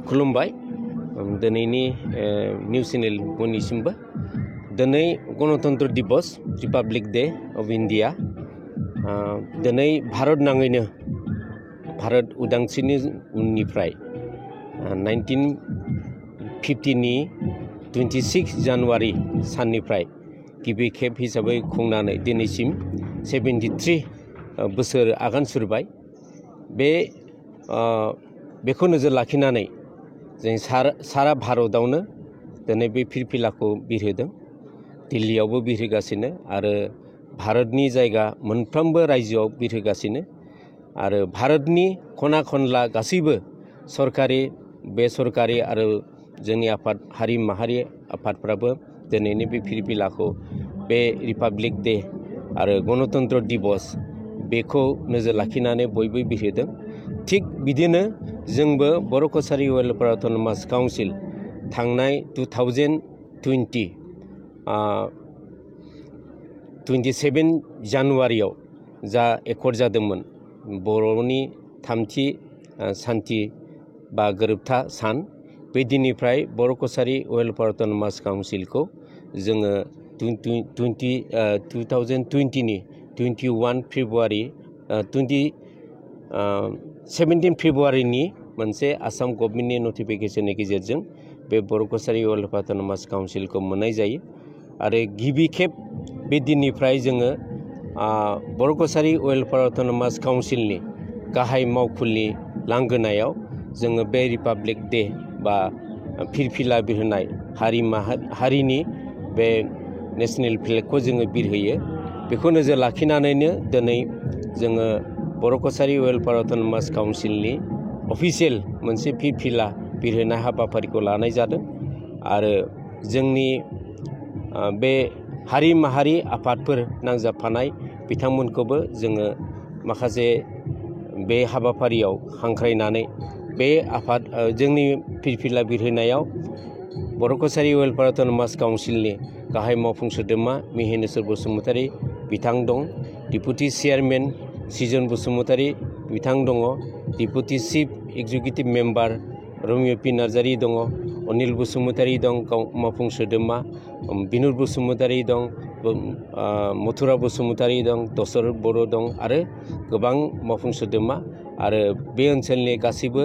खुलुमबाय दिनैनि news channel बयनिसिमबो दिनै गणतन्त्र दिवस रिपाब्लिक डे अफ इंडिया दिनै भारत नाङैनो भारत उदांस्रिनि उननिफ्राय 1950 नि 26 जानुवारि साननिफ्राय गिबि खेब हिसाबै खुंनानै दिनैसिम 73 बोसोर आगान सुरबाय बेखौ नोजोर लाखिनानै जों सारा भारतआवनो दिनै बे फिरफिलाखौ बिरहोदों। दिल्लीयावबो बिरहोगासिनो आरो भारतनि जायगा मोनफ्रोमबो रायजोआव बिरहोगासिनो आरो भारतनि खना खनला गासैबो सरकारि बेसरकारि आरो जोंनि आफाद हारि माहारि आफादफ्राबो दिनैनि बे फिरफिलाखौ बे रिपाब्लिक डे आरो गणतन्त्र दिवस बेखौ नोजोर लाखिनानै बयबो बिरहोदों। थिग बिदिनो जोंबो बर' कछारी वेलफेयार अट'नमास काउन्सिल थांनाय 27 जानुवारियाव जा एकर्ड जादोंमोन बर'नि थामथि सान्थि बा गोरोबथा सान बे दिननिफ्राय बर' कछारी वेलफेयार अट'नमास काउन्सिलखौ जोङो 2020 नि 17 फेब्रुवारिनि मोनसे आसाम गभर्नमेन्टनि नटिफिकेशननि गेजेरजों बे बर' कछारी वेलफेयार अट'नमास काउन्सिलखौ मोननाय जायो आरो गिबि खेब बे दिननिफ्राय जोङो बर' कछारी वेलफेयार अट'नमास काउन्सिलनि गाहाय मावखुलिनि लांगोनायाव जोङो बे रिपाब्लिक डे बा फिरफिला बिरहोनाय हारिनि बे नेशनेल फ्लेगखौ जोङो बिरहोयो। बेखौ नोजोर लाखिनानैनो दिनै जोङो बर' कछारी वेलफेयार अट'नमास काउन्सिलनि अफिसियेल मोनसे फिरफिला बिरहोनाय हाबाफारिखौ लानाय जादों आरो जोंनि बे हारि माहारि आफादफोर नांजाबफानाय बिथांमोनखौबो जोङो माखासे बे हाबाफारियाव हांख्रायनानै बे आफाद जोंनि फिरफिला बिरहोनायाव बर' कछारी वेलफेयार अट'नमास काउन्सिलनि गाहाय मावफुं सोद्रोमा मिहिनेश्वर बसुमतारी बिथां दं, डिपुटि चेयारमेन सिजन बसुमतारी बिथां दङ, deputy chief executive member Romio' P Narzary दङ, अनिल बसुमतारी दं मावफुं सोद्रोमा, बिनुर बसुमतारी दं, मथुरा बसुमतारी दं, दशरथ बर' दं आरो गोबां मावफुं सोद्रोमा आरो बे ओनसोलनि गासैबो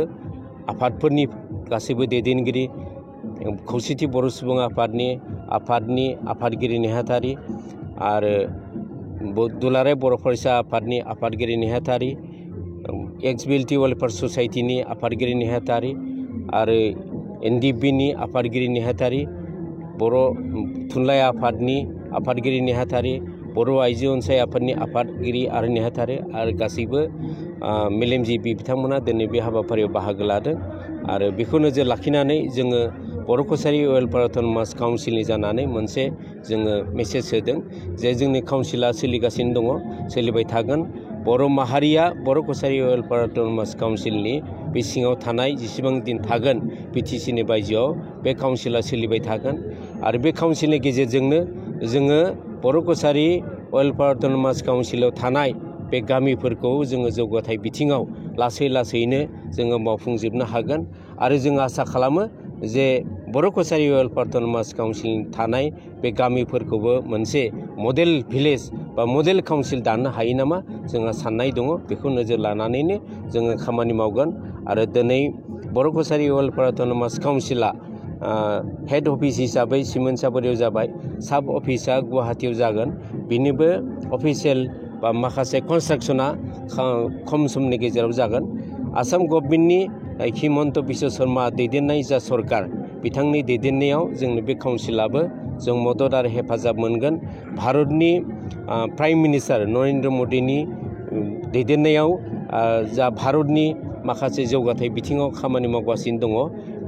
आफादफोरनि गासैबो दैदेनगिरि खौसेथि बर' सुबुं आफादनि आफादगिरि नेहाथारि आरो दुलाराय बर' फरायसा आफादनि आफादगिरि नेहाथारि, एक्स-बिएलटि वेलफेयार ससाइटिनि आफादगिरि नेहाथारि आरो एनडिएफबिनि आफादगिरि नेहाथारि, बर' थुनलाइ आफादनि आफादगिरि नेहाथारि, बर' आइजो अनसाय आफादनि आफादगिरि आरो नेहाथारि आरो गासैबो मेलेमजिबि बिथांमोना दिनै बे हाबाफारियाव बाहागो लादों आरो बेखौ नोजोर लाखिनानै जोङो बर' कछारी वेलफेयार अट'नमास काउन्सिलनि जानानै मोनसे जोङो मेसेज होदों जे जोंनि काउन्सिला सोलिगासिनो दङ, सोलिबाय थागोन। बर' माहारिया बर' कछारी वेलफेयार अट'नमास काउन्सिलनि बे सिङाव थानाय जेसेबां दिन थागोन बिटिसिनि बायजोआव बे काउन्सिला सोलिबाय थागोन आरो बे काउन्सिलनि गेजेरजोंनो जोङो बर' कछारी वेलफेयार अट'नमास काउन्सिलाव थानाय बे गामिफोरखौ जोङो जौगाथाय बिथिङाव लासैनो जोङो मावफुंजोबनो हागोन आरो जों आसा खालामो जे बर' कछारी वेलफेयार अट'नमास काउन्सिल थानाय बे गामिफोरखौबो मोनसे मडेल भिलेज बा मडेल काउन्सिल दानो हायो नामा जोंहा साननाय दङ। बेखौ नोजोर लानानैनो जोङो खामानि मावगोन आरो दिनै बर' Kachari welfare autonomous काउन्सिला head office हिसाबै सिमोनसापुरियाव जाबाय, साब अफिसा गुवाहाटीयाव जागोन। बेनिबो अफिसियेल बा माखासे कनस्ट्राक्सना खम समनि गेजेराव जागोन। आसाम गभर्नमेन्टनि हिमन्त बिश्व शर्मा दैदेननाय जा सरकार बिथांनि दैदेननायाव जोंनि बे काउन्सिलाबो जों मदद आरो हेफाजाब मोनगोन। भारतनि प्राइम मिनिस्टार नरेन्द्र मदिनि दैदेननायाव जा भारतनि माखासे जौगाथाय बिथिङाव खामानि मावगासिनो दङ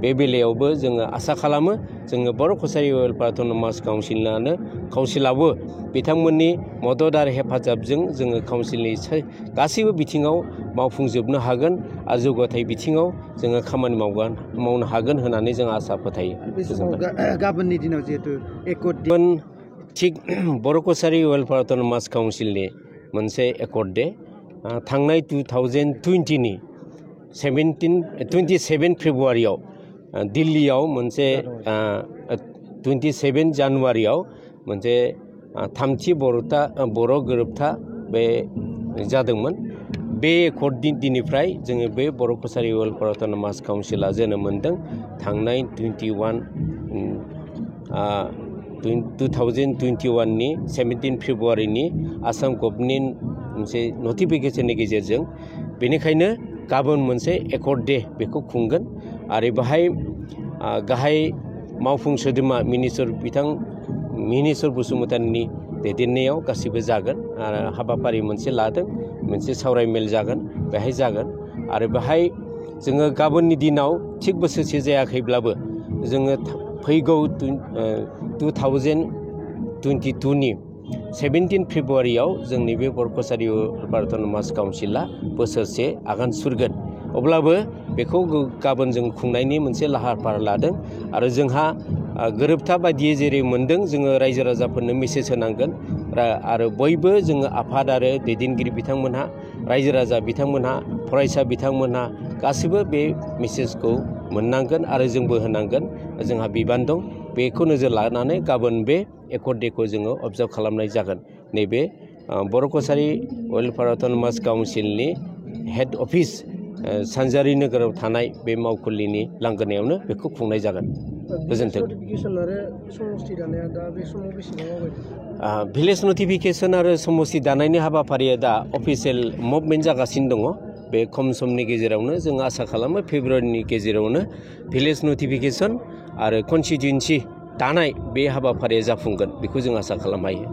बे बेलायावबो जोङो आसा खालामो जोङो बर' कछारी वेलफेयार अट'नमास काउन्सिलाबो बिथांमोननि मदद आरो हेफाजाबजों जोङो काउन्सिलनि गासैबो बिथिङाव मावफुंजोबनो हागोन आरो जौगाथाय बिथिङाव जोङो खामानि मावनो हागोन होननानै जों आसा फोथायो। गाबोननि दिनाव जिहेतु थिग बर' कछारी वेलफेयार अट'नमास काउन्सिलनि मोनसे एकर्ड डे थांनाय 2020 नि 27 फेब्रुवारियाव दिल्लीयाव मोनसे 27 जानुवारियाव मोनसे थामथि बर' गोरोबथा बे जादोंमोन। बे एकर्ड दिननिफ्राय जोङो बे बर' कसारि वेलफेयार अट'नमास काउन्सिला जोनोम मोन्दों। थांनाय 2021 नि 17 फेब्रुवारिनि आसाम गभर्नमेन्ट मोनसे नटिफिकेसननि गेजेरजों। बेनिखायनो गाबोन मोनसे एकर्ड डे बेखौ खुंगोन आरो बाहाय गाहाय मावफुं सोद्रोमा मिनिस्टार बसुमतारीनि दैदेननायाव गासिबो जागोन आरो हाबाफारि मोनसे लादों, मोनसे सावरायमेल जागोन, बेहाय जागोन आरो बेहाय जोङो गाबोननि दिनाव थिग बोसोरसे जायाखैब्लाबो जोङो फैगौ 2022 नि 17 फेब्रुवारियाव जोंनि बे बर' कसारि वेलफेयार अट'नमास काउन्सिला बोसोरसे आगान सुरगोन। अब्लाबो बेखौ गाबोन जों खुंनायनि मोनसे लाहार फाहार लादों आरो जोंहा गोरोबथा बायदियै जेरै मोनदों जोङो रायजो राजाफोरनो मेसेज होनांगोन आरो बयबो जोङो आफाद आरो दैदेनगिरि बिथांमोनहा, रायजो राजा बिथांमोनहा, फरायसा बिथांमोनहा गासिबो बे मेसेजखौ मोननांगोन आरो जोंबो होनांगोन। जोंहा बिबान दं। बेखौ नोजोर लानानै गाबोन बे एकर्ड डेखौ जोङो अबजार्भ खालामनाय जागोन। नैबे बर' कसारि वेलफेयार अट'नमास काउन्सिलनि हेड अफिस सानजारि नोगोराव थानाय बे मावखुलिनि लांगोनायावनो बेखौ खुंनाय जागोन। गोजोन्थों। भिलेज नटिफिकेसन आरो समस्ति दानायनि हाबाफारिया दा अफिसियेल मुभमेन्ट जागासिनो दङ। बे खम समनि गेजेरावनो जों आसा खालामो फेब्रुवारिनि गेजेरावनो भिलेज नटिफिकेसन आरो कनस्टिटिउन्सि दानाय बे हाबाफारिया जाफुंगोन बेखौ जों आसा खालामनो हायो।